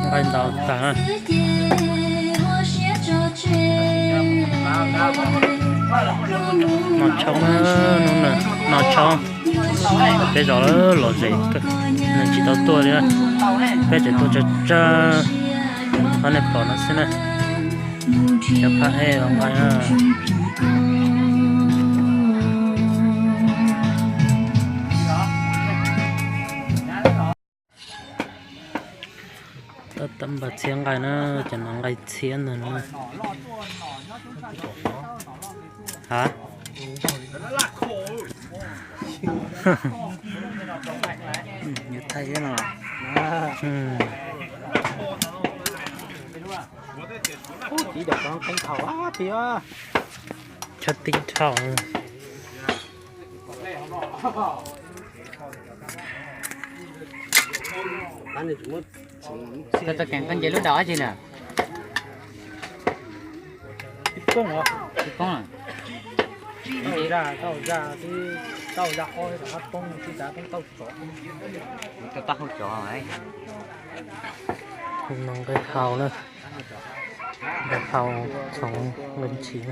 Nqaij ntau tag na. Noj tshoob na, hnub no noj tshoob. Peb zos lom zem, neeg tsis tau tuaj li na. Peb tseem tuaj tsawg tsawg, qhov nej pom no xwb na. Cov phaj ej los nqaij na. Tab npawg txhiab nqaij na, cov no nqaij txhiab ntag na. Ha? Yuav thaij thiab no. Ub, tib daim tov qeeb dhau tiag. Chob tib dhau. Koj tau kev koj nce lub dau dab tsi na? Tib koob os. Tib koob a? Tau zaj, tau zaj, tib tau zaj ob rov qab poob, tib rov qab poob tau tsov. Tau tau hau tsov. Nqaij hau na. Nqaij hau txhoov nqaij ntshis.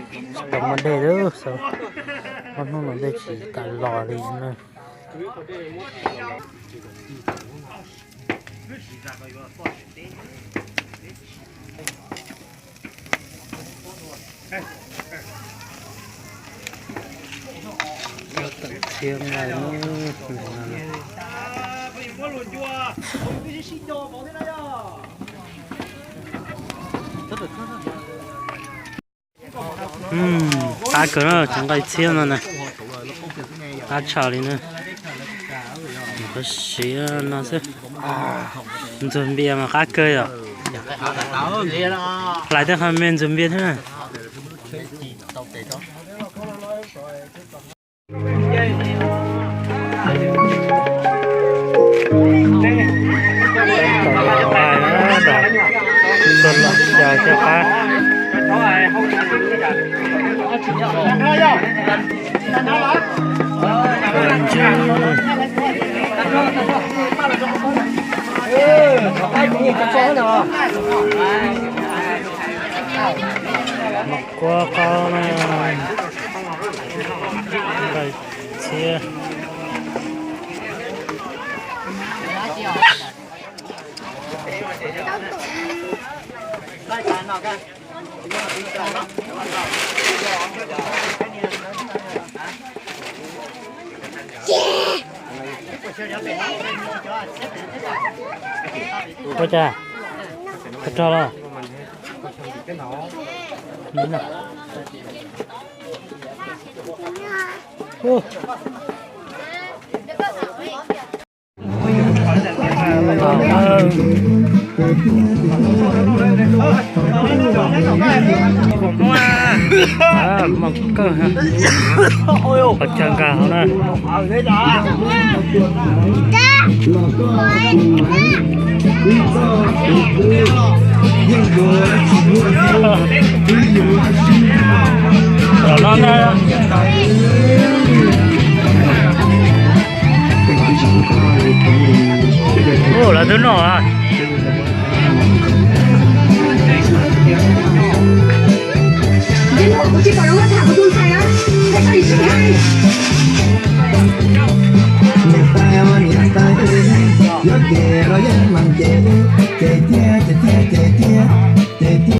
Tsis tau muaj dej lawm, ob hnub no dej tsis kam los li na. Tawm txhiab nqaij. Qab kawg na, cov nqaij txhiab no na. Qab tshaj li na. Qab siav no xwb. Ntxuag npias mas qab kawg yom. Hlais tej qho me ntxuag npias thiab na. Kuab qaub na, nqaij txhiab. Ua cas? Khaws rog los? Mob kawg, qhov chaw nkag hauv na. Los no na. Ua, lawv twb noj.